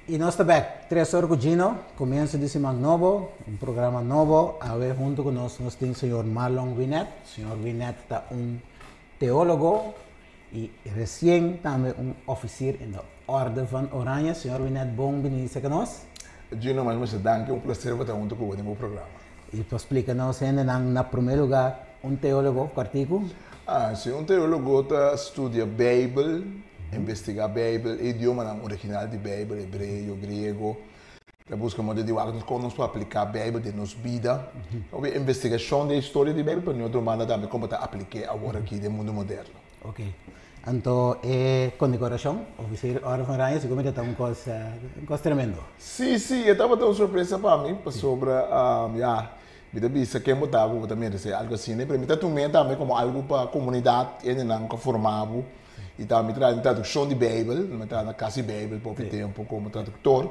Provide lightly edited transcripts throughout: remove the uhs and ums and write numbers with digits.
I nos ta bek, Tres Or ku Gino, komienso di siman nobo, un programa nobo. Awe huntu ku nos nos tin señor Marlon Winet. Señor Winet ta un teólogo i resien tambe un ofisier in de Orde van Oranje. Señor Winet, bon bini serka nos. Gino, masha masha danki, un placer pa ta huntu ku bo den bo programa. I pa splika nos hendenan na promé lugá un teólogo kòrtiku. Ah, si, un teólogo ta studia Beibel, investigá Beibel, e idiomanan original di Beibel, hebreo, griego, ta buska moda di wak kon nos por apliká Beibel den nos bida. Hopi investigashon den historia di Beibel, pero den otro banda tambe kon bo ta aplik'é awor aki den mundu moderno. Ok. Anto e kondekorashon, Ofisier Orde van Oranje, sigur mi ta ta un kos, un kos tremendo. Sí, sí, e tabata un sorpresa pa mi, pasobra, ya, mi ta bisa ken bo ta ku bo ta meresé algu asina, pero mi ta tum'é tambe komo algu pa komunidat, hendenan ku a forma bo, i tambe mi traha den tradukshon di Beibel, mi traha na Kas di Beibel pa hopi tempu komo traduktor.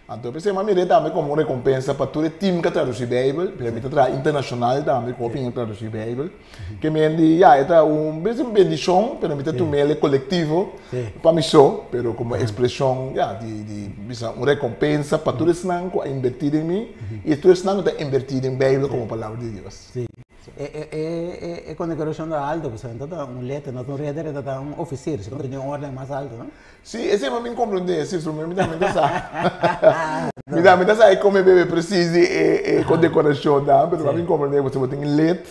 Anto p'esei mi a mir'é tambe komo un rekompensa pa tur e tim ku a tradusí Beibel, pero mi ta traha internashonal tambe ku hopi hende a tradusí Beibel. Ke men di, ya, e ta un bes un bendishon, pero mi ta tum'el e kolektivo pa mi so, pero komo ekspreshon, ya, di di bisa un rekompensa pa tur esnan ku a inbertí den mi i tur esnan ku ta inbertí den Beibel komo Palabra di Dios. E kondekorashon ta alto, pasobra no ta un letter, no ta un ridder, e ta un ofisier, si no tin un orden mas alto, no? Sí, esei mi a bin komprendé, sí, su mi tambe ta sa. Mi tambe ta sa e kome bebe presis di e kondekorashon nan, pero mi a bin komprendé pasobra bo tin lid,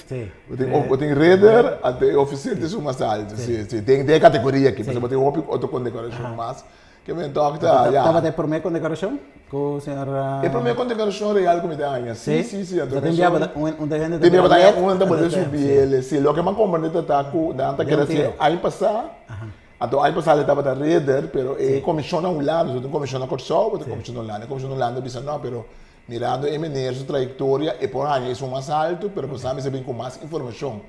bo tin bo tin ridder, anto e ofisier ta esun mas alto, sí, sí, den e kategoria aki, pasobra bo tin hopi otro kondekorashon mas. Ke men tòg ta, ya. Tabata e promé kondekorashon ku señor. E promé kondekorashon real ku mi ta haña, sí, sí, sí. Anto tin bia bo ta un ta hende ta bira lid, un ta bolbe subi el, sí. Loke mi a komprendé ta ta ku nan ta kere hasi aña pasá. Anto aña pasá e tabata ridder, pero e komishon na Hulanda, so tin komishon na Kòrsou, pero tin komishon na Hulanda. E komishon na Hulanda a bisa no, pero mirando e meneer su trayektoria e por haña esun mas altu, pero pasá mester bin ku mas informashon.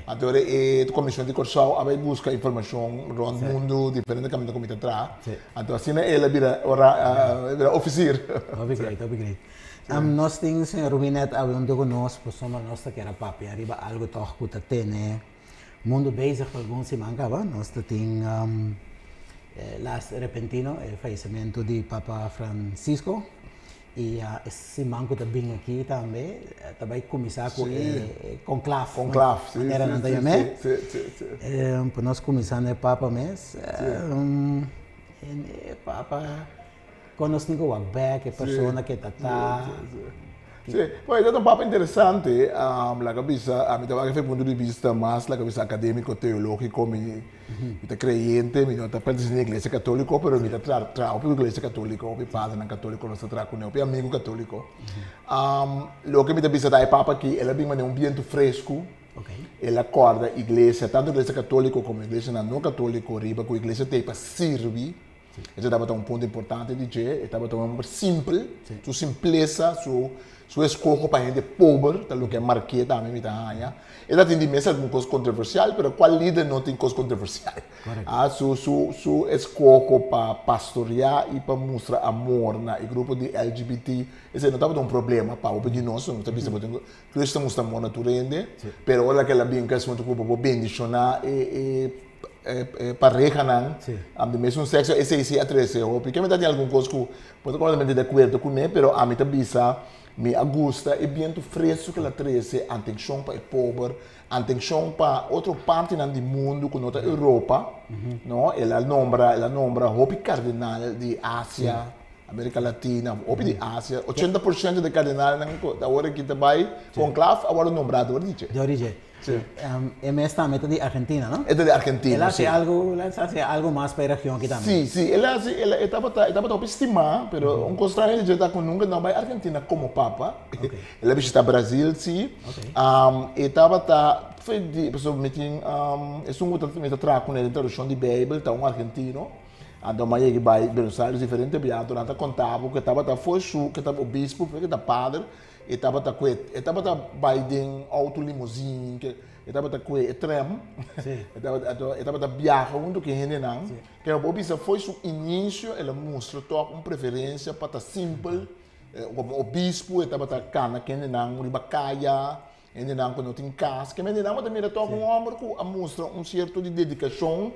Anto ora e komishon di Kòrsou a bai buska informashon rònt mundu, diferente kaminda ku mi ta traha. Anto asina el a bira ora, bira ofisier. Hopi great, hopi great. Nos tin señor Rubinet awe huntu ku nos, pasobra nos ta kier a papia riba algu tòg ku ta tene. Mundu bezig pa algun siman kaba nos ta tin las repentino e fayecimento di Papa Francisco y e siman cu ta bin aki tambe ta bay cuminsa cu e conclaf manera nan ta yam'e pa nos cuminsa na e Papa mes e Papa Kon nos tin ku wak bek e persona ke ta ta. Sí, bueno, e ta un papa interesante. Laga bisa, ami ta wak efe punto di bista mas laga bisa akademiko, teológiko. Mi mi ta kreyente, mi no ta pertenese na iglesia katóliko, pero mi ta traha hopi ku iglesia katóliko, hopi padrenan katóliko nos ta traha kuné, hopi amigu katóliko. Loke mi ta bisa ta e papa aki, el a bin manera un bientu fresku. El a kòrda iglesia, tantu iglesia katóliko komo iglesianan no katóliko riba ku iglesia ta ei pa sirbi. Esei tabata un punto importante di dje, e tabata un homber simpel, su simplesa, su su eskoho pa hende pober ta loke a mark'é tambe mi ta haña. E ta tin di mes algun kos kontroversial, pero kual lider no tin kos kontroversial? Ah, su su su eskoho pa pastoriá i pa mustra amor na e grupo di LGBT, esei no tabata un problema pa hopi di nos, nos ta bisa bo tin ku Cristo ta mustra amor na tur hende, pero ora ku el a bin ku e asuntu ku bo por bendishoná e e e parehanan di mesun sexo esei si a trece hopi. Ke mi ta tin algun kos ku bo ta completamente di akuerdo kuné pero ami ta bisa mi a gusta e bientu fresco ku el a trece, atenshon pa e pober, atenshon pa otro partinan di mundu ku no ta Europa, no, el a nombra el a nombra hopi cardenal di Asia, America Latina, hopi di Asia, 80% di cardenalnan ku awor aki ta bai conclave a wòrdu nombrá dor di dje. Dor di dje. Sí. E mes tambe ta di Argentina, no? E ta di Argentina, El a hasi algu, el a hasi algu mas pa e region aki tambe. Sí, sí, el a hasi, el e tabata, e tabata hopi stimá, pero un kos straño di dje ta ku nunka no a bai Argentina komo papa. El a bishitá Brasil, sí. E tabata, fe di, pasobra mi tin, esun ku ta mi ta traha kuné den tradukshon di Beibel ta un argentino, anto mi a yega bai Buenos Aires diferente bia, anto nan ta konta bo ku e tabata for su, ku e tabata obispo, ku e ta pader, E tabata kue, e tabata bai den auto limousine, ke e tabata kue e tram. Sí. E tabata, e tabata biaha huntu ku e hendenan. Sí. Pero bo bisa foi su inicio el a mustra tòg un preferencia pa ta simpel, komo obispo e tabata kana ku hendenan riba kaya, hendenan ku no tin kas. Ke hendenan bo ta mira tòg un hòmber ku a mustra un sierto di dedikashon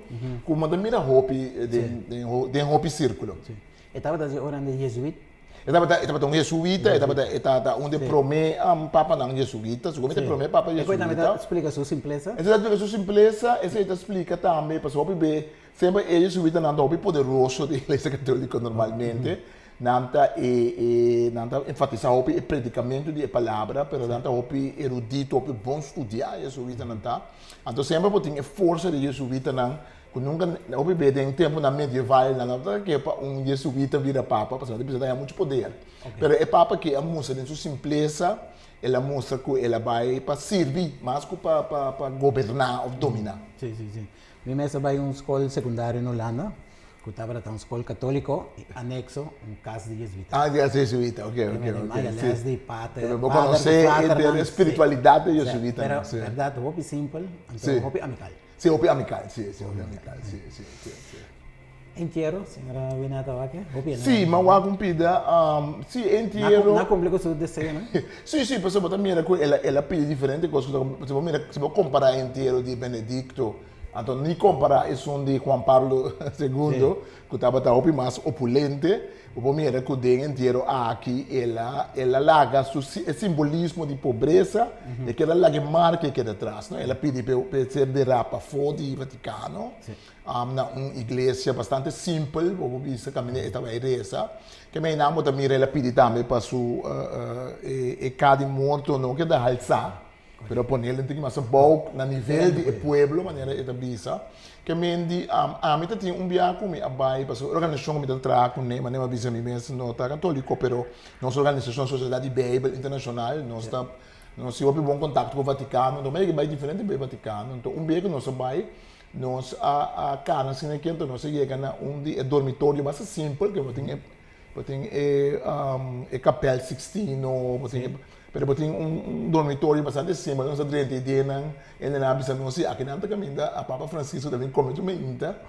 ku bo ta mira hopi den, den hopi sirkulo. Sí. E tabata di ora di jesuit? E tabata un jesuita, e tabata un di promé papanan jesuita, seguramente promé papa E jesuita. Tambe ta splika su simplesa? Esei ta splika su simplesa, esei ta splika tambe, pasobra hopi be, semper e jesuitanan ta hopi poderoso di Iglesia Katóliko normalmente. Nan ta enfatisá hopi e predikamentu di e palabra, pero nan ta hopi erudito, hopi bon studiá jesuitanan ta. Anto semper bo tin e forsa di jesuitanan ku nunka hopi be den tempunan medieval nan no ta ke pa un jesuita bira papa, pasobra nan ta bisa ta haña muchu poder. Pero e papa aki a mustra den su simplesa, el a mustra ku el a bai pa sirbi mas ku pa goberná òf dominá. Sí. Mi mes a bai un skol sekundario na Hulanda, ku tabata un skol katóliko i anekso un kas di jesuita. Ah, di kas di jesuita, ok. Maya les di pater. Pero bo konosé e spiritualidat di jesuita. Pero bèrdat hopi simpel, anto hopi amikal. Sí, hopi amikal, sí, hopi amikal, sí. Entiero, señora Winata wak? Hopi. Sí, m'a wak un pida, sí, entiero. Nan a kumpli ku su deseo, no? Sí, pasobra bo ta mira ku el a pidi diferente kos. Si bo mira, si bo kompará entiero di Benedicto, anto ni kompará esun di Juan Pablo Segundo, ku tabata hopi mas opulente, bo por mira ku den entiero aki el a laga su e simbolismo di pobresa, e keda laga e marka e keda atras, no? El a pidi pa e ser derá pafó di Vatikano, na un iglesia bastante simpel, bo por bisa kaminda e tabata resa. Ke meinan bo ta mira el a pidi tambe pa su e ka di morto no keda halsá, pero ponel un tiki mas abou na nivel di e pueblo, manera e ta bisa. Ke men di ami ta tin un bia ku mi a bai pasobra e organisashon ku mi ta traha kuné, manera mi a bisa mi mes no ta katoliko, pero nos organisashon Sosiedat di Beibel Internashonal nos ta nos tin hopi bon kontakto ku Vatikano, anto mi a yega bai diferente bes Vatikano. Anto un bia ku nos a bai nos a kana asina aki, anto nos a yega na un di e dormitorio basta simpel ke bo tin e bo tin e e Kapèl Sixtino, bo tin e pero bo tin un dormitorio bastante simpel, nos a drenta e denan, e nan a bisa nos si akinan ta kaminda a Papa Francisco ta bin kome tur mainta,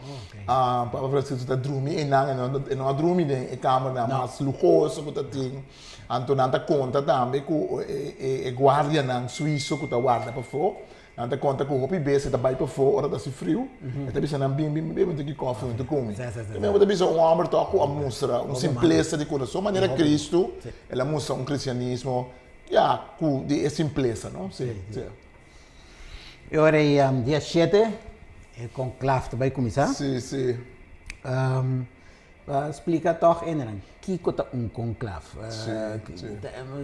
Papa Francisco ta drumi einan, e no a drumi den e kamernan mas luhoso ku ta tin, anto nan ta konta tambe ku e guardianan suiso ku ta warda pafó. Nan ta konta ku hopi bes e ta bai pafó ora ta hasi friu, e ta bisa nan bin bin bin bin ta ki kòfi mi ta kumi. Tambe bo ta bisa un hòmber tòg ku a mustra un simplesa di kurason manera Kristu, el a mustra un kristianismo ya ku di e simplesa no. Si, si. E ora ei dia shete e konklaf ta bai kuminsá. Si, si. Pa splika tòg hendenan kiko ta un konklaf.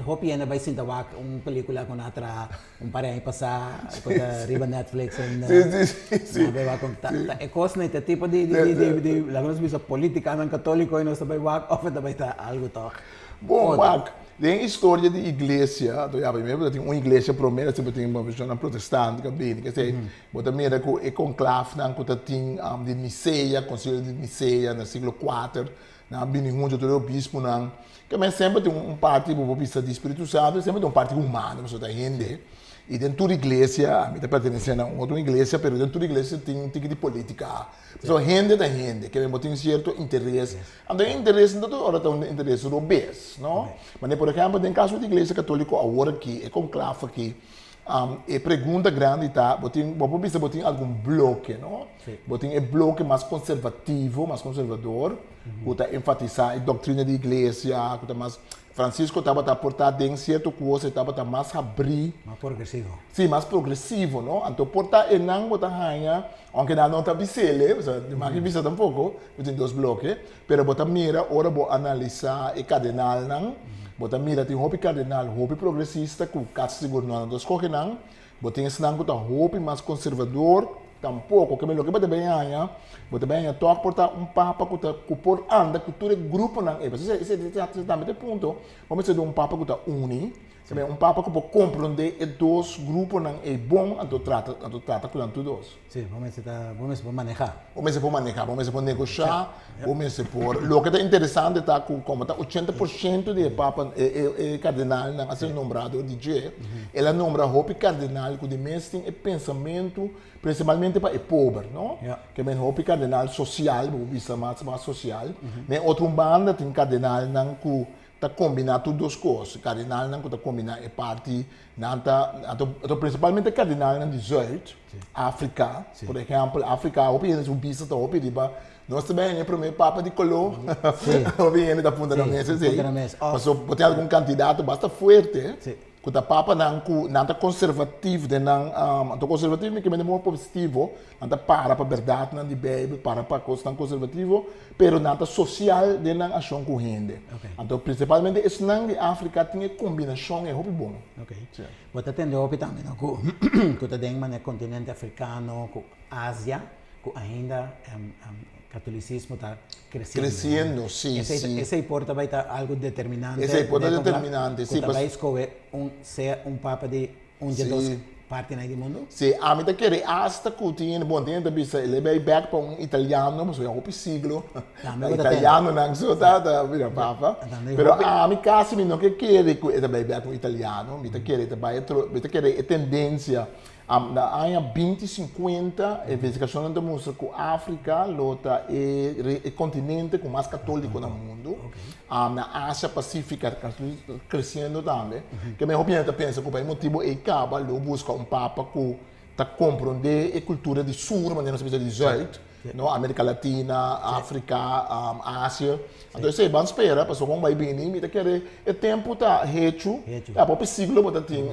Hopi hende bai sinta wak un pelikula ku nan a traha un par di aña pasá ku ta riba Netflix en nan bai wak un ta e kosnan ta tipo di di laga nos bisa politikanan katoliko i nos ta bai wak òf e ta bai ta algu tòg. Bon wak, den historia di iglesia, ya primero bo ta tin un iglesia promé despues bo tin un protestant ku a bini, kesei Bo ta mira ku e konklafnan ku ta tin di Nisea, Konsilio di Nisea na siglo kuater, nan a bini huntu tur e obispunan. Ke men semper tin un parti bo por bisa di Spiritu Santu i semper tin un parti humano, pasobra ta hende. I den tur iglesia, ami ta pertenesé na un otro iglesia, pero den tur iglesia tin un tiki di politika. Pasobra hende ta hende, ke men bo tin sierto interes. Anto e interes no ta tur ora ta un interes robes, no? Manera por ehèmpel den kaso di iglesia katoliko awor aki, e konklaf aki, E pregunta grandi ta, bo tin, bo por bisa bo tin algun bloke, no? Sí. Bo tin e bloke mas konservativo, mas konservador, ku ta enfatisá e doktrina di iglesia, ku ta mas, Francisco tabata por ta den sierto kos e tabata mas habrí. Mas progresivo. Sí, mas progresivo, no? Anto por ta enan bo ta haña, aunke nan no ta bis'el, o sea, no mag bisa tampoko, bo tin dos bloke, pero bo ta mira ora bo analisá e kardenalnan, Bo ta mira tin hopi cardenal hopi progresista cu casi sigur no nan ta scoge nan. Bo tin esnan cu ta hopi mas conservador tampoco. Keme loke bo ta bay haña, bo ta bay haña toch por ta un papa cu ta cu por anda cu tur e gruponan ey. Pasobra esey esey tambe ta e punto. Bo mester di un papa cu ta uni. Keme un papa cu por comprende e dos gruponan ey bon anto trata anto trata cu nan tur dos. Sí, bo mester ta, bo mester por manehá. Bo mester por manehá, bo mester por negoshá, bo mester por. Loke ta interesante ta ku komo ta 80% di e papa, e e kardenalnan a ser nombrá dor di dje, el a nombra hopi kardenal ku di mes tin e pensamentu prinsipalmente pa e pober, no? Ke men hopi kardenal sosial, bo por bisa mas mas sosial. Na e otro un banda tin kardenalnan ku ta kombiná tur dos kos, kardinalnan ku ta kombiná e parti nan ta anto prinsipalmente kardinalnan di Zuid, Afrika, por ehèmpel Afrika hopi hende su bista ta hopi riba Nos ta bin e promé papa di koló. Hopi hende ta puntra nan mes esei. Paso bo tin algun kandidato basta fuerte ku ta papanan ku nan ta konservativo den nan, anto konservativo mi ke mende modo positivo, nan ta para pa bèrdatnan di Beibel, para pa kosnan konservativo, pero nan ta sosial den nan ashon ku hende. Anto prinsipalmente esnan di Afrika tin e kombinashon e hopi bon. Bo ta tende hopi tambe no ku ku ta den manera kontinente afrikano ku Asia ku ainda katolisismo ta kresiendo. Kresiendo, si, si. Esei por ta bai ta algu determinante. Esei por ta determinante, si. Ku ta bai skohe un sea un papa di un dje dos partinan di mundu? Si, ami ta kere asta ku tin, bon tin hende ta bisa el e bai bek pa un italiano pasobra ya hopi siglo ta italianonan so ta ta bira papa. Pero ami kasi mi no ke kere ku e ta bai bek un italiano, mi ta kere ta bai otro, mi ta kere e tendensia Na aña binti sinkuenta investigashonnan ta mustra ku Afrika lo ta e kontinente ku mas katóliko na mundu. Na Asia Pasífika ta kresiendo tambe. Ke men hopi hende ta pensa ku pa e motibu ei kaba lo buska un papa ku ta komprondé e kultura di sur manera nos ta bisa di zùit. No, Amerika Latina, Afrika, Asia. Anto esei ban spera, pasobra kon bai bini, mi ta kere e tempu ta hechu. Ya hopi siglo bo ta tin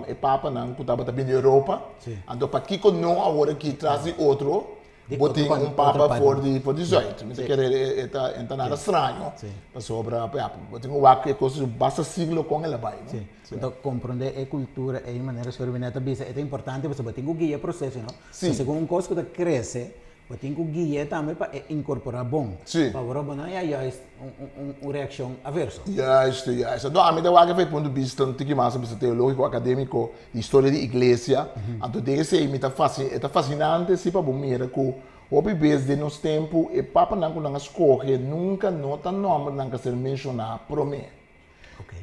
e papanan ku tabata bini Europa. Anto pakiko no awor aki tras di otro bo tin un papa for di for di zuid. Mi ta kere e ta e ta nada straño, pasobra ya bo tin ku wak e kos basta siglo kon el a bai, no. Anto komprondé e kultura ei manera Sor Binet ta bisa e ta importante pasobra bo tin ku guia e proseso, no? Sí. Segun un kos ku ta krese, bo tin ku gui'é tambe pa e inkorporá bon. Sí. Pa ora bo no haya juist un reakshon averso. Juist, juist. Anto ami ta wak efe punto di bista un tiki mas bisa teológiko, akadémiko, di historia di iglesia. Anto den esei mi ta fasi, e ta fasinante si pa bo mira ku hopi bes den nos tempu e papanan ku nan a skohe nunka no ta nòmbernan ku a ser menshoná promé.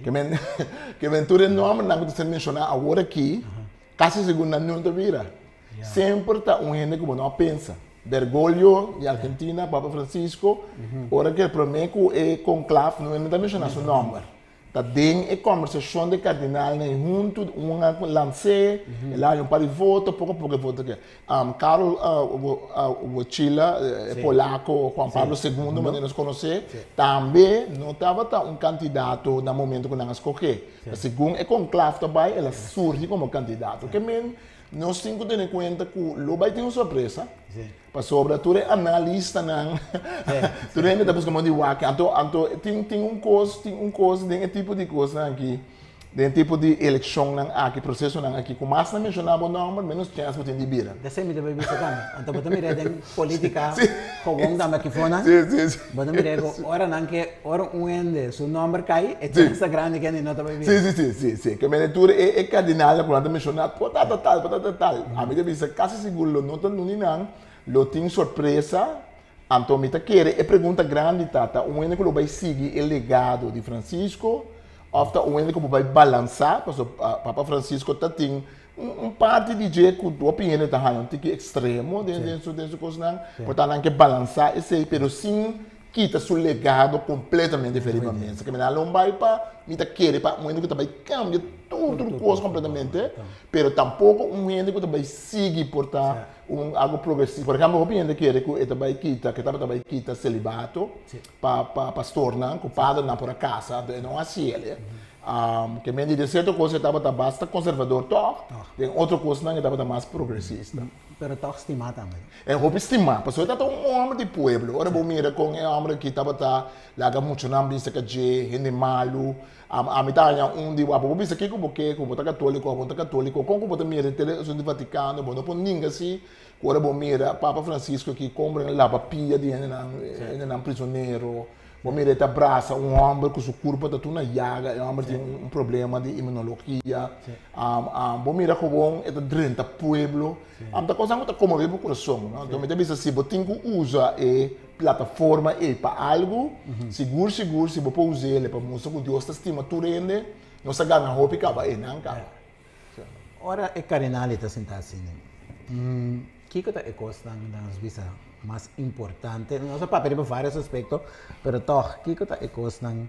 Ke men, ke men tur e nòmbernan ku ta ser menshoná awor aki, kasi sigur nan no ta bira. Semper ta un hende ku bo no a pensa. Bergoglio di Argentina, Papa Francisco, ora ku e promé ku e konklaf no ta menshoná su nòmber. Ta den e kòmbersashon di kardinalnan huntu, un a lans'é, el a haña un par di voto, poko a poko e voto ke. Karol Wojtyla, e polako Juan Pablo Segundo, manera nos konosé, tambe no tabata un kandidato na momento ku nan a skohé. Ta segun e konklaf ta bai, el a surgi komo kandidato. Ke men, nos tin ku tene kuenta ku lo bai tin un sorpresa, pasobra tur e analistanan, tur hende ta buska modo di wak. Anto, anto tin tin un kos, tin un kos den e tipo di kosnan aki. Den tipo di elekshonnan aki, prosesonan aki, ku mas nan menshoná bo nòmber, ménos chèns bo tin di bira. Desei mi ta bai bisa tambe. Anto bo ta mira den polítika gewoon tambe aki fonan. Sí, sí, sí. Bo ta mira ku ora nan ke, ora un hende su nòmber kai, e chèns ta grandi ku hende no ta bai bira. Sí, sí, sí, sí, sí. Ke mende tur e e kardinalnan ku nan ta menshoná, por ta ta tal, por ta ta tal. Ami ta bisa kasi sigur lo no ta nuni nan, lo tin sorpresa. Anto mi ta kere e pregunta grandi ta, ta un hende ku lo bai sigui e legado di Francisco òf ta un hende ku bo bai balansá? Pasobra Papa Francisco ta tin un parti di dje ku hopi hende ta haña un tiki ekstremo den su den su kosnan. Por ta nan ke balansá esei pero sin kita su legado kompletamente for riba mesa. Ke mi nan lo bai pa mi ta kere pa un hende ku ta bai kambia tur tur kos kompletamente pero tampoko un hende ku ta bai sigui por ta un algo progresista. Por ehempel, hopi hende kere ku e ta bai kita, ku e tabata bai kita selibato pa pa pastornan, ku padernan por a kasa, anto e no hasi el. Ke men di den sierto kos e tabata basta konservador tòg, den otro kosnan e tabata mas progresista. Pero tòg stimá tambe. E hopi stimá, pasobra e tabata un hòmber di pueblo. Ora bo mira kon e hòmber aki tabata laga muchanan bisa ka dje, hende malu. Ami ta haña un di wak, bo por bisa kiko bo ke, ku bo ta katóliko òf bo no ta katóliko, kon ku bo ta mira e television di Vatikano, bo no por ninga si ku ora bo mira Papa Francisco aki kon bo laba pia di hendenan, hendenan prisonero, bo mira e ta brasa un hòmber ku su kurpa ta tur na yaga, e hòmber tin un problema di imunologia, bo mira kobon e ta drenta pueblo, ta kosnan ku ta konmove bo kurason, no? Anto mi ta bisa si bo tin ku usa e plataforma ei pa algu, sigur sigur si bo por us'el pa mustra ku Dios ta stima tur hende, nos a gana hopi kaba einan kaba. Ora e kardinal ta sintá asina, kiko ta e kosnan nan nos bisa mas importante? Nos a papia riba vários aspekto, pero tòg kiko ta e kosnan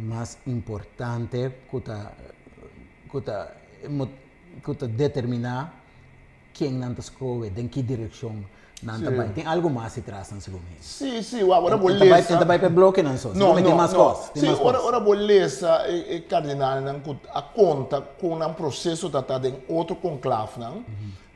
mas importante ku ta ku ta ku ta determiná ken nan ta skohe, den ki direkshon? Nan ta bai. Tin algu mas atras nan segun mi. Sí, sí, wak, ora bo lesa. E ta bai pa e blokenan so. No, no, tin mas kos. Sí, ora bo lesa e kardinalnan ku a konta kon nan proseso ta ta den otro konklafnan,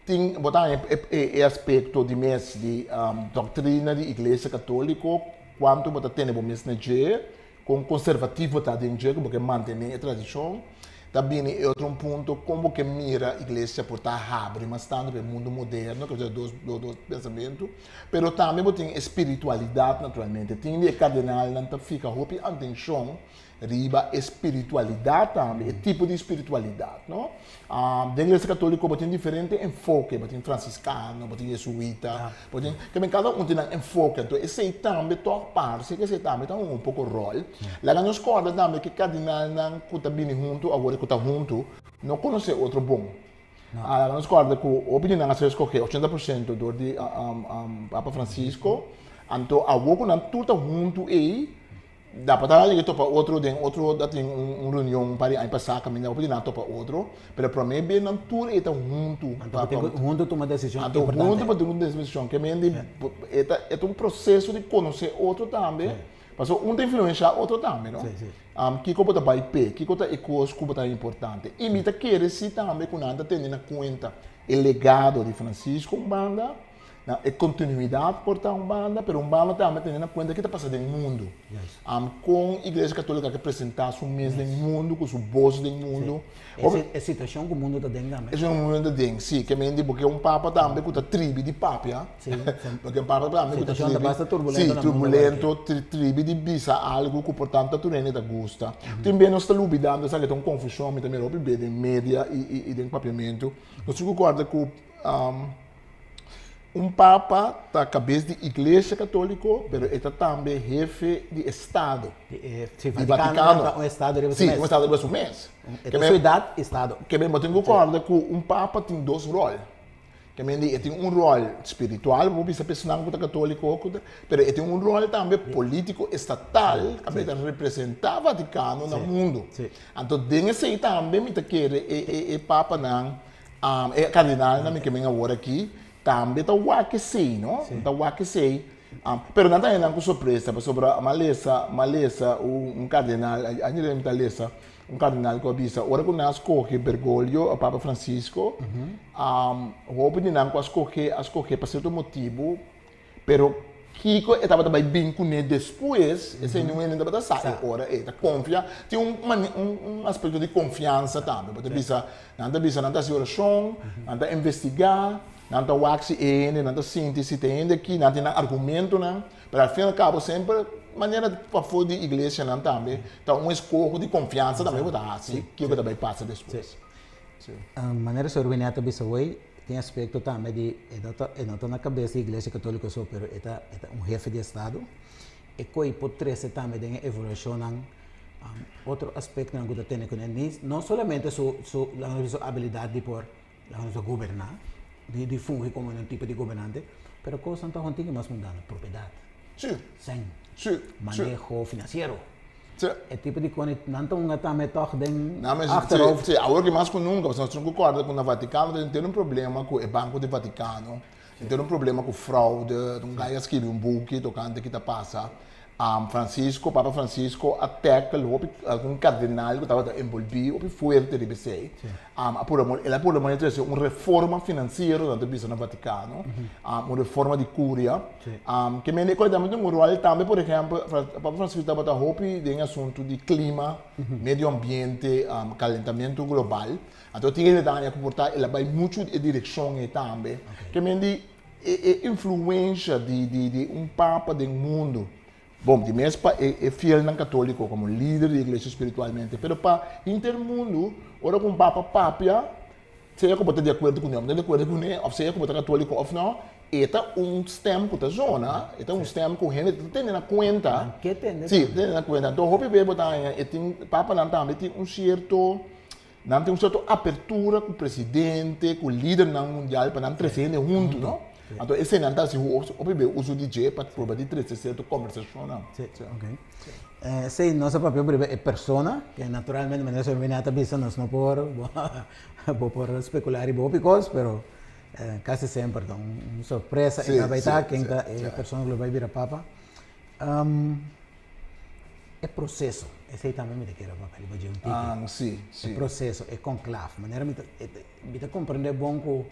tin, bo ta haña e aspekto di mes di doktrina di Iglesia Katoliko, kuantu bo ta tene bo mes na dje, Kon konservativo ta den dje ku bo ke mantené e tradishon? Ta bini e otro un punto, kon bo ke mira iglesia por ta habri mas tantu pa e mundu moderno, ke ta dos dos pensamentu. Pero tambe bo tin e spiritualidat naturalmente. Tin di e kardenalnan ta fika hopi atenshon riba e spiritualidat tambe, e tipo di spiritualidat, no? Den iglesia katoliko bo tin diferente enfoke, bo tin fransiskano, bo tin yesuita, bo tin, ke men kada un tin nan enfoke, anto esei tambe tòg parse ke esei tambe ta hunga un poko ròl. Laga nos kòrda tambe ke kardinalnan ku ta bini huntu awor ku ta huntu no konosé otro bon. Laga nos kòrda ku hopi di nan a ser skohé, 80% dor di Papa Francisco, anto awor ku nan tur ta huntu ei, Da pa ta yega topa otro den otro da tin un reunion un par di aña pasá kaminda hopi di nan a topa otro, pero promé be nan tur e ta huntu. Anto ku tin ku huntu tuma desishon Anto importante. huntu pa tuma desishon ke men di e ta e ta un proseso di konosé otro tambe, pasobra un ta influenshá otro tambe no. Kiko bo ta bai p'e, kiko ta e kos ku bo ta importante. I mi ta kere si tambe ku nan ta tene na kuenta e legado di Francisco un banda, Na e kontinuidat por ta un banda, pero un banda tambe tene na kuenta ke ta pasa den mundu. Kon Iglesia Katólika ke presentá su mes den mundu, ku su bos den mundu. E situashon ku mundu ta den tambe. E situashon ku mundu ta den, si. Ke mende bo ke un papa tambe ku ta tribi di papia. Bo ke un papa tambe ku ta Situashon ta tribi. basta turbulento Si, na mundu awor turbulento, tribi di bisa algu ku por tantu tur hende ta gusta. Tin bes nos ta lubidando esaki ta un konfushon, mi ta mira hopi bes den media i den papiamentu. Nos tin ku kòrda ku Un papa ta kabes di Iglesia Katoliko, pero e ta tambe hefe di estado. Di Vatikano ta un estado riba su mes. Si, un estado riba su mes. E ta siudat i estado. Ke men bo tin ku kòrda ku un papa tin dos ròl. Ke men di e tin un ròl spiritual, bo bisa pa esnan ku ta katoliko, pero e tin un ròl tambe polítiko estatal, kaminda e ta representá Vatikano na mundu. Anto den esei tambe mi ta kere e papanan E kardinalnan mi ke men awor aki tambe ta wak esei, no? Ta wak esei. Pero nan ta haña nan ku sorpresa pasobra mi a lesa, mi a lesa un kardinal, aña mi ta lesa un kardinal ku a bisa ora ku nan a skohe Bergoglio, Papa Francisco, hopi di nan ku a skohe a skohe pa sierto motibu. Pero kiko e tabata bai bin kuné despues, esei niun hende tabata sa e ora ei. Ta konfia, tin un mane un un aspekto di konfiansa tambe. Bo ta bisa, nan ta bisa nan ta hasi orashon, nan ta investigá, nan ta wak si e hende, nan ta sinti si ta e hende aki, nan tin nan argumentonan. Pero al fin al kabo semper manera pafó di iglesianan tambe ta un eskoho di konfiansa tambe bo ta hasi kiko ta bai pasa despues. Manera Sor Winnie a bisa hoy, tin aspecto tambe di e no ta e no ta na cabes di Iglesia Catolico so, pero e ta e ta un hefe di estado. E coy por trece tambe den e evaluacionnan otro aspectonan cu ta tene cune, ni no solamente su su laga nos bisa su habilidad di por laga nos bisa goberna, di di fungi como un tipo di gobernante, pero cosnan ta huntin mas mundano, propiedad, sèn, maneho financiero. E tipo di kone nan ta hunga tambe tòg den achterhoofd. Sí, awor ki mas ku nunka, pasobra nos tin ku kòrda ku na Vatikano ta tin un problema ku e Banko di Vatikano, tin un problema ku fraude, un guy a skibi un buki tokante ki ta pasa. Francisco, Papa Francisco a tackle hopi algun kardinal ku tabata enbolbí hopi fuerte riba esei. A purba mo, el a purba manera trese un reforma finansiero nan ta bisa na Vatikano, un reforma di kuria. Ke mende kos tambe tin un ròl tambe, por ehèmpel, Papa Francisco tabata hopi den asuntu di klima, medio ambiente, kalentamentu global. Anto tin hende ta haña ku por ta el a bai muchu e direkshon ei tambe. Ke mende e influensha di un papa den mundu. Bon, di mes pa e fielnan katóliko komo lider di iglesia spiritualmente, pero pa henter mundu, ora ku un papa papia, sea ku bo ta di akuerdo kuné òf no ta di akuerdo kuné, òf sea ku bo ta katóliko òf no, e ta un stèm ku ta zona, e ta un stèm ku hende ta tene na kuenta. Nan ke tende Sí, tene na kuenta. Anto hopi bes bo ta haña e tin, papanan tambe tin un sierto, nan tin un sierto apertura ku presidente, ku lidernan mundial pa nan trese hende huntu, no? Anto esei nan ta hasi hopi be uso di dje pa proba di trese sierto kombersashonnan. Sí, ok. Sí, nos a papia riba e persona, ke naturalmente manera Sor Winnie a ta bisa nos no por, bo por spekulá riba hopi kos, pero. Casi semper ta un sorpresa e ta bay ta ken ta e persona cu lo bay bira papa. E proceso, esey tambe mi ta kere papia riba dje un tiki. E proceso, e conclave, manera mi ta mi ta comprende bon cu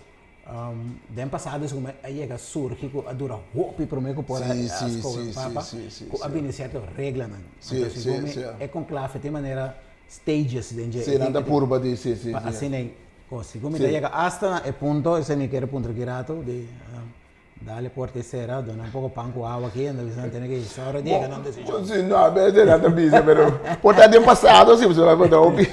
den pasado esaki a yega surgi cu a dura hopi prome cu por a scoge un papa cu a bini cierto reglanan. Anto segun mi e conclave tin manera stages den dje. Sí, nan ta purba di, sí, sí. Pa asina e cos. Segun mi ta yega hasta na e punto, esei mi kere puntra ki rato, di dale porta y cera, duna un poco pan cu awa aki, anto bisa nan tene ki sòru di yega na un decision. Sí, no, a veces nan ta bisa, pero por ta den pasado sí, pasobra por ta hopi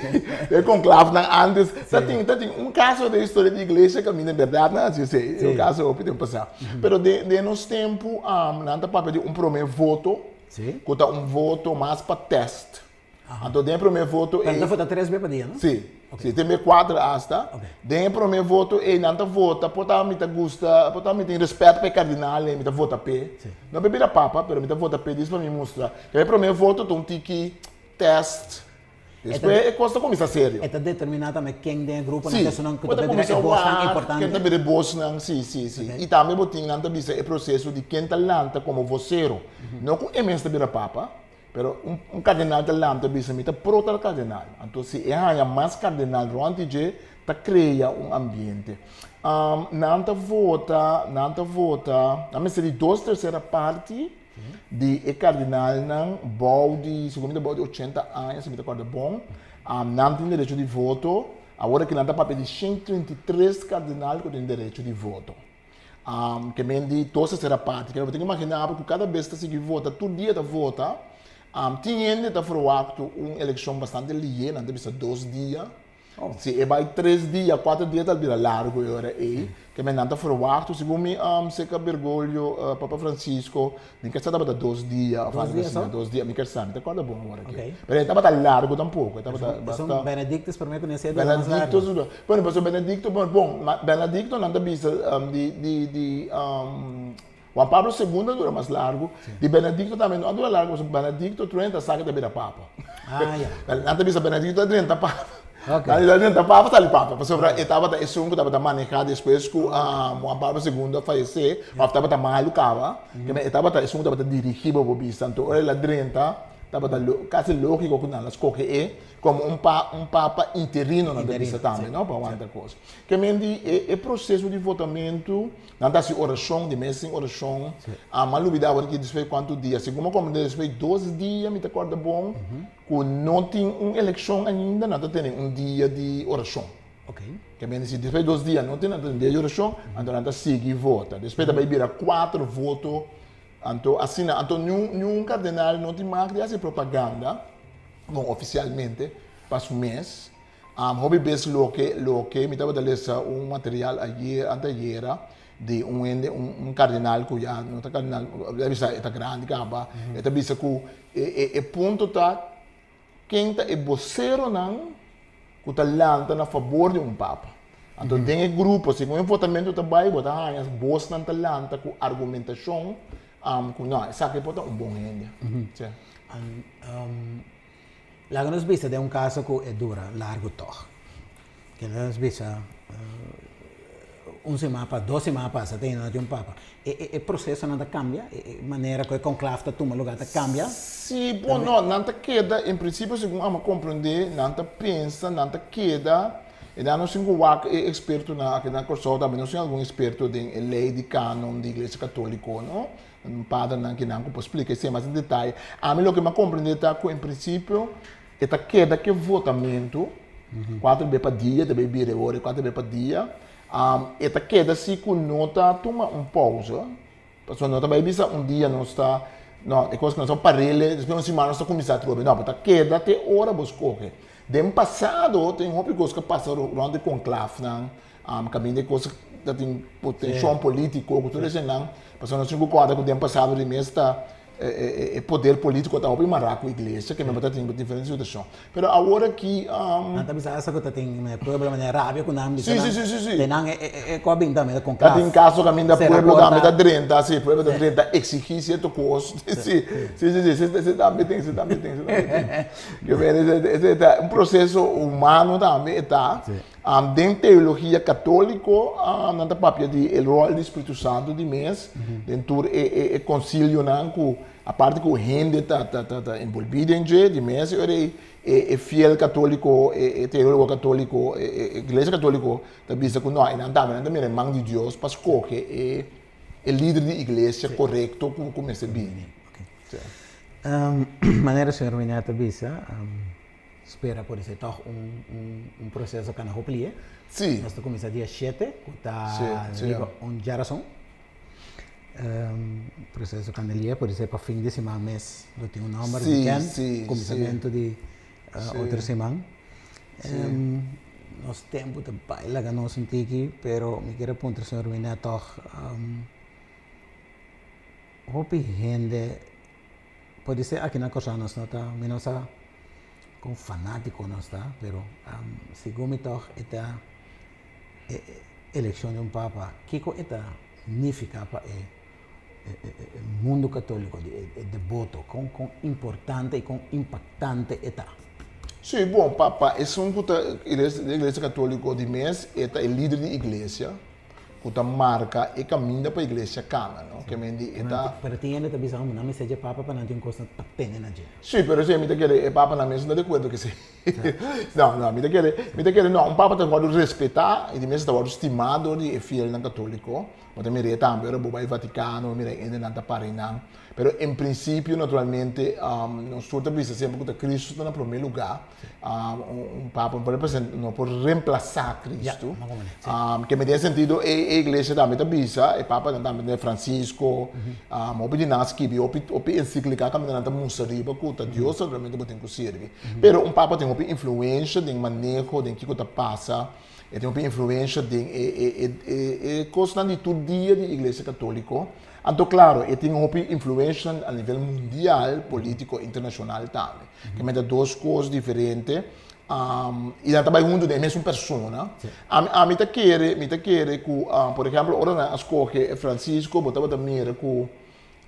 e conclavenan antes. Ta tin, ta tin un caso den historia di iglesia caminda en berdad nan haci esei, un caso hopi den pasado. Pero den, den nos tempo nan ta papia di un prome voto, cu ta un voto mas pa test. Anto den e promé voto ei. Pero nan ta vota tres be pa dia, no? Sí. Sí, tin be kuater asta. Den e promé voto ei nan ta vota, por ta mi ta gusta, por ta mi tin rèspèt pa e kardinal ei, mi ta vota p'e. No p'e bira papa, pero mi ta vota p'e djis pa mi mustra. Pero e promé voto ta un tiki tèst. Despues e kos ta kuminsá serio. E ta determiná tambe ken den e gruponan, esunnan ku ta bira e bosnan importante. Ken ta bira e bosnan, sí, sí, sí. I tambe bo tin, nan ta bisa e proseso di ken ta lanta komo vosero. No ku e mes ta bira papa. Pero un cardenal ta lanta bisa mi ta pro tal cardenal. Anto si e haña mas cardenal rond di dje ta crea un ambiente. Nan ta vota, nan ta vota, nan mester di dos tercera parti di e cardinalnan bou di, segun mi ta bou di ochenta aña si mi ta corda bon, nan tin derecho di voto. Awor aki nan ta papia di shen 33 cardinal cu tin derecho di voto. Ke men di dos tercera parti. Ke bo tin ke imagina bo ku kada bes ta sigui vota, tur dia ta vota. Tin hende ta verwachtu un elekshon bastante lihe, nan ta bisa dos dia. Si e bai tres dia, kuater dia ta bira largu e ora ei. Ke men nan ta verwachtu, segun mi seka Bergoglio, Papa Francisco, Mi ker sa tabata dos dia of algo asina, dos dia, mi ker sa, mi ta korda bon awor aki. Pero e tabata largu tampoco, e tabata basta. Esun Benedictus prome ku nese dura mas largu. Benedictus, bueno, pasobra Benedicto, bon, Benedicto nan ta bisa di di di Juan Pablo segundo a dura mas largu, di Benedicto tambe no a dura largu, pasobra Benedicto treinta sa ke ta bira papa. Ah, ya. Nan ta bisa Benedicto a drenta papa. Ok. Nan a drenta papa sali papa, pasobra e tabata esun ku tabata maneha despues ku Juan Pablo segundo a fayesé, òf tabata malu kaba, e tabata esun ku tabata dirigí bo por bisa. Anto ora el a drenta tabata kasi lógiko ku nan a skohe e komo un un papa interino nan ta bisa tambe no, pa wanta kos. Ke men di e proseso di votamentu nan ta hasi orashon, di mes sin orashon, a lubida awor ki despues kuantu dia, segun mi a komprende despues dos dia mi ta kòrda bon, Ku no tin un elekshon ainda, nan ta tene un dia di orashon. Ke men si despues di dos dia no tin, nan ta tene un dia di orashon, anto nan ta sigui vota. Despues ta bai bira kuater voto, anto asina, anto niun niun kardenal no tin mag di hasi propaganda, bon ofisialmente, pa su mes. Hopi bes loke loke mi tabata lesa un material ayer anteayera di un hende un un kardinal ku ya no ta kardinal a bisa e ta grandi kaba e ta bisa ku e e e punto ta ken ta e boseronan ku ta lanta na fabor di un papa anto den e grupo segun e votamentu ta bai bo ta haña bosnan ta lanta ku argumentashon ku no esaki por ta un bon hende. Laga nos bisa den un kaso ku e dura largu tòg. Laga nos bisa un siman pas, dos siman pasa te no tin un papa. E e prosesonan ta kambia? E manera ku e konklaf ta tuma lugá ta kambia? Sí, bon no, nan ta keda en prinsipio segun amo komprendé nan ta pensa, nan ta keda e nan no sin ku wak e ekspertonan aki na Kòrsou tambe nos tin algun eksperto den e lei di kanon di iglesia katoliko no. Un padernan kinan ku por splika esei mas den detaye. Ami loke mi a komprendé ta ku en prinsipio e ta keda ku e votamentu kuater be pa dia, ta bai bira e ora kuater be pa dia. E ta keda si ku no ta tuma un pousa, pasobra no ta bai bisa un dia nos ta, no, e kos ku nos ta parele, despues un siman nos ta kuminsá atrobe. No, bo ta keda te ora bo skohe. Den pasado tin hopi kos ku a pasa rònt di konklafnan. Kaminda e kos ta tin tenshon polítiko ku tur esenan, pasobra nos tin ku kòrda ku den pasado di mes ta e poder polítiko ta hopi mará ku iglesia, ke mester ta tin diferente situashon. Pero awor aki. Nan ta bisa asa ku ta tin pueblo manera rabia ku nan bisa nan. Si, si, si. Te nan e ku a bin tambe ta kon klas. Ta tin kaso kaminda pueblo tambe ta drenta, si, pueblo ta drenta eksigí sierto kos. Si, si, si, si, si tambe tin, si tambe tin, si tambe tin. Ke mester ta un proseso humano tambe e ta. Den teologia katóliko nan ta papia di e ròl di Spiritu Santu di mes den tur e konsilionan ku aparte ku hende ta enbolbí den dje di mes e ora ei e fiel katóliko, e teólogo katóliko, e iglesia katóliko ta bisa ku no, einan tambe nan ta mira e man di Dios pa skohe e lider di iglesia korekto ku mester bini. Manera señor Winet ta bisa. Spera por esei tòg un proseso kana hopi lie. Sí. Nos ta kuminsá dia shete ku ta riba un djarason. Proseso kana lie por esei pa fin di siman mes lo tin un nòmber bikènt. Kuminsamentu di otro siman. Nos tempu ta bai laga nos un tiki pero mi kier a puntra señor Winet tòg hopi hende Podisé aki na Kòrsou nos no ta, mi no sa kon fanátiko nos ta, pero segun mi tòg e ta e elekshon di un papa, kiko e ta nifiká pa e mundu katóliko, e deboto, kon kon importante i kon impaktante e ta? Sí, bon, pa pa esun ku ta iglesia katóliko di mes, e ta e lider di iglesia. Ku ta marka e kaminda pa iglesia kana, no? Ke men di e ta. Pero tin hende ta bisa, Hombre, nan mester dje papa pa nan tin un kos pa tene na dje. Sí, pero esei mi ta kere e papanan mes no ta di akuerdo ku esei. No, no, mi ta kere, mi ta kere no, un papa ta wòrdu respetá i di mes ta wòrdu stimá dor di e fielnan katóliko. Bo ta mir'é tambe ora bo bai Vatikano, bo mira e hendenan ta para einan. Pero en prinsipio, naturalmente, nos tur ta bisa semper ku ta Kristu ta na promé lugá. Un papa no por representa, no por reemplasá Kristu. Ke den sentido e iglesia tambe ta bisa, e papanan tambe den Francisco, hopi di nan a skibi hopi hopi ensiklika kaminda nan ta mustra riba ku ta Dios solamente bo tin ku sirbi. Pero un papa tin hopi influensha den maneho, den kiko ta pasa, e tin hopi influensha den e e e kosnan di tur dia di iglesia katoliko. Anto klaro e tin hopi influensha a nivel mundial, politiko internashonal tambe. Ke men ta dos kos diferente i nan ta bai huntu den e mesun persona. Ami ami ta kere, mi ta kere ku por ehèmpel ora nan a skohe Francisco bo tabata mira ku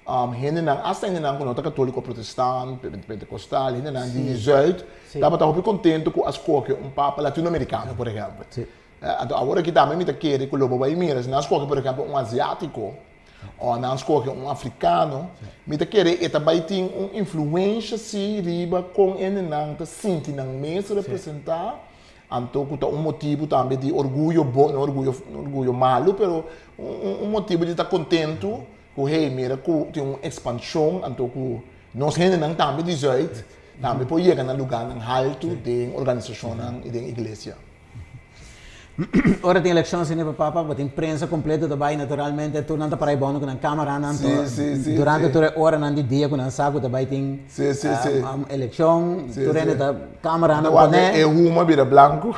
hendenan asta hendenan ku no ta katoliko protestant, pentekostal, hendenan di zuid tabata hopi kontento ku a skohe un papa latinoamerikano por ehèmpel. Anto awor aki tambe mi ta kere ku lo bo bai mira si nan skohe por ehèmpel un asiátiko o nan skohe un afrikano, mi ta kere e ta bai tin un influensha si riba kon hendenan ta sinti nan mes representá, anto ku ta un motibu tambe di orguyo bon, no orguyo orguyo malu, pero un motibu di ta kontentu ku hey mira ku tin un ekspanshon anto ku nos hendenan tambe di zùit tambe por yega na lugánan haltu den organisashonnan i den iglesia. Ora tin elekshon asina pa papa, bo tin prensa kompleto ta bai naturalmente, tur nan ta para e bono ku nan kameranan durante tur e oranan di dia ku nan sa ku ta bai tin elekshon, tur hende ta kameranan pone. E huma bira blanku.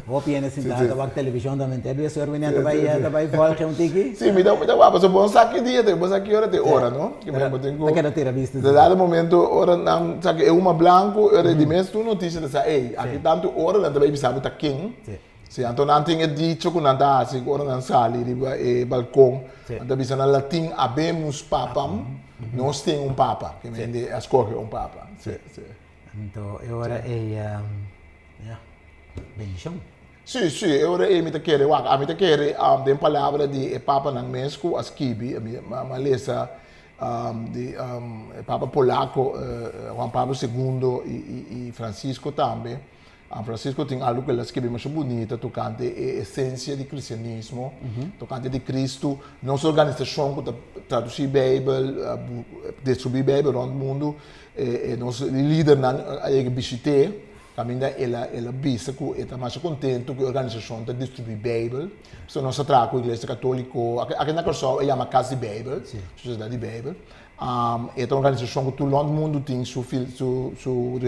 Hopi hende sinta ta wak televishon tambe te dia sor wini ta bai ta bai volge un tiki. Si, mi ta wak pasobra bo no sa ki dia te, bo sa ki ora te ora no. Ta keda tira bista. De dado momento ora nan sa ku e huma blanku, ora di mes tur notisia ta sa ey aki tantu ora nan ta bai bisa bo ta ken. Si, anto nan tin e dicho ku nan ta hasi ku ora nan sali riba e balkon, nan ta bisa na latin habemus papam, nos tin un papa, ke mende a skohe un papa. Si, si. Anto e ora ei, ya, bendishon. Si, si, e ora ei mi ta kere, wak, ami ta kere den palabra di e papanan mes ku a skibi, mi a lesa di e papa polako Juan Pablo segundo i Francisco tambe. Francisco tin algu ku el a skibi masha bunita tokante e esensia di kristianismo, tokante di Kristu. Nos organisashon ku ta tradusí Beibel, distribuí Beibel rònt mundu, e nos lidernan a yega bishit'é, kaminda el a el a bisa ku e ta masha kontentu ku e organisashon ta distribuí Beibel. Pasobra nos ta traha ku Iglesia Katóliko, aki na Kòrsou e yama Kas di Beibel, Sosiedat di Beibel. E ta un organisashon ku tur rònt mundu tin su su su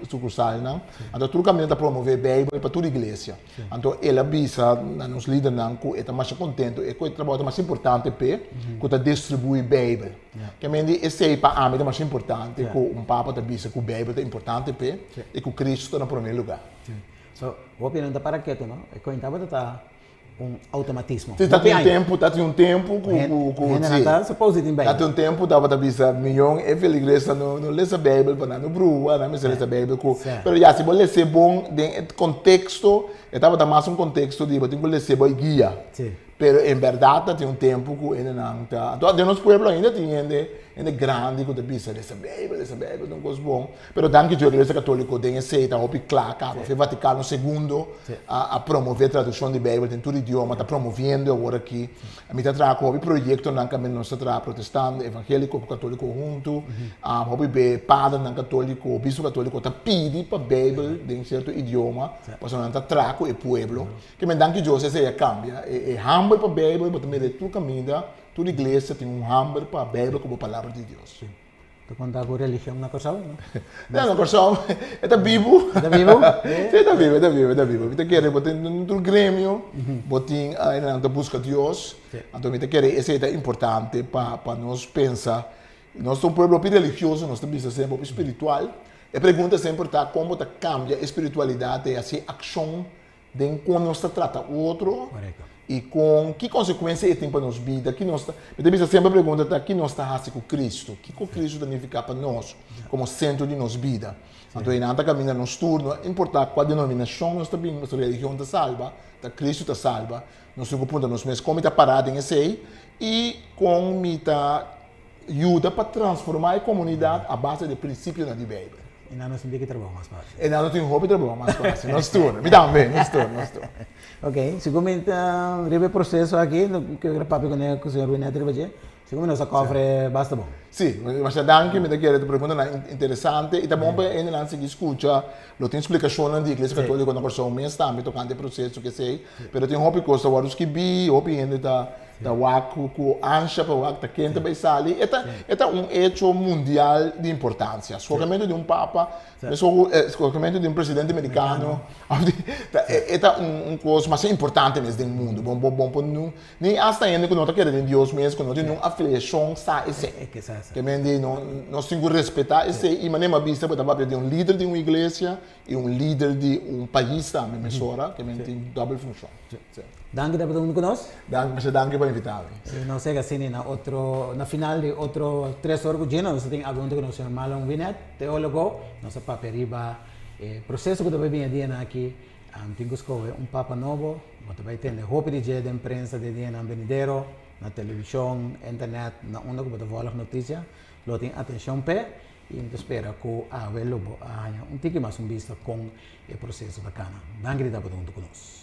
sukursalnan. Anto tur kaminda ta promové Beibel pa tur iglesia. Anto el a bisa na nos lidernan ku e ta masha kontentu, e ku e trabou ta mas importante p'e ku ta distribuí Beibel. Ke men di esei pa ami ta masha importante ku un papa ta bisa ku Beibel ta importante p'e i ku Kristu ta na promé lugá. So, hopi nan ta para ketu, no? E kointa bo ta ta. Un automatismo. Si, ta tin un tempu, ta tin un tempu ku, ku, ku, si. Ta suppose tin Bijbel. Ta tin un tempu tabata bisa miyon e feligresnan no, no lesa Bijbel pa nan no bruha, nan mester lesa Bijbel ku. Pero ya, si bo les'é bon den e konteksto, e tabata mas un konteksto di bo tin ku les'é bo e guia. Pero en bèrdat ta tin un tempu ku hendenan ta, anto den nos pueblo ainda tin hende, hende grandi ku ta bisa lesa Bijbel, lesa Bijbel ta un kos bon. Pero danki Dios Iglesia Católico den esey ta hopi cla caba. Fe Vaticano Segundo a promove traduccion di Bijbel den tur idioma, ta promoviendo awor aki. Mi ta traha cu hopi proyectonan caminda nos ta traha protestant, evangelico cu catolico hunto. Hopi be padernan catolico, obispo catolico ta pidi pa Bijbel den cierto idioma pasobra nan ta traha cu e pueblo. Ke men danki Dios esey a cambia. E hamber pa Bijbel bo ta mira tur caminda, tur iglesia tin un hamber pa Bijbel como palabra di Dios. Ta konta ku religion na Kòrsou, no? No, na Kòrsou e ta bibu. E ta bibu? Si, e ta bibu, e ta bibu, e ta bibu. Mi ta kere bo tin un tur gremio, bo tin nan ta buska Dios. Anto mi ta kere esei ta importante pa pa nos pensa. Nos ta un pueblo hopi religioso, nos ta bisa semper hopi spiritual. E pregunta semper ta kon bo ta kambia e spiritualidat ei hasi akshon den kon nos ta trata otro i kon ki konsekuensia e tin pa nos bida, ki nos ta, mi ta bisa semper pregunta ta ki nos ta hasi ku Kristu, kiko Kristu ta nifiká pa nos komo sentro di nos bida. Anto einan ta kaminda nos tur, no importá kua denominashon nos ta bini, pasobra religion ta salba, ta Kristu ta salba, nos tin ku puntra nos mes kon mi ta pará den esei i kon mi ta yuda pa transformá e komunidat a base di e prinsipionan di Beibel. E nan no sinti ki trabou mas fásil. E nan no tin hopi trabou mas fásil. Nos tur. Mi tambe. Nos tur, nos tur. Ok. Segun mi ta riba e proseso aki, ke papia ku ku señor Winet riba dje, segun mi nos a kòfre basta bon. Si. Masha danki. Mi ta kere ta preguntanan interesante i ta bon pa e hendenan sigui skucha. Lo tin splikashonnan di Iglesia Katoliko na Kòrsou mes tambe tokante e proseso kesei. Pero tin hopi kos ta wòrdu skibí, hopi hende ta. Ta wak ku ansha pa wak ta ken ta bai sali. E ta e ta un hecho mundial di importancia. Skogementu di un papa, mesun ku skogementu di un presidente merikano, ta e ta un kos masha importante mes den mundu. Bo bo bo por nun ni asta hende ku no ta kere den Dios mes, ku no tin nun afiliashon sa esei. Ke men di no nos tin ku respetá esei i manera mi a bisa bo ta papia di un lider di un iglesia i un lider di un pais tambe mesora, ke men tin dòbel funshon. Danki tabata huntu ku nos. Danki masha danki pa invita mi. Si nos sega asina na otro na final di otro tres ora ku Gino nos ta tin algu huntu ku nos señor Marlon Winet, teologo. Nos a papia riba e proseso ku ta bai bini e dianan aki. Tin ku skohe un papa nobo. Bo ta bai tende hopi di dje den prensa den dianan benidero, na televishon, internet, na unda ku bo ta vòlg notisia. Lo tin atenshon p'e i mi ta spera ku awe lo bo a haña un tiki mas un bista kon e proseso ta kana. Danki di tabata huntu ku nos.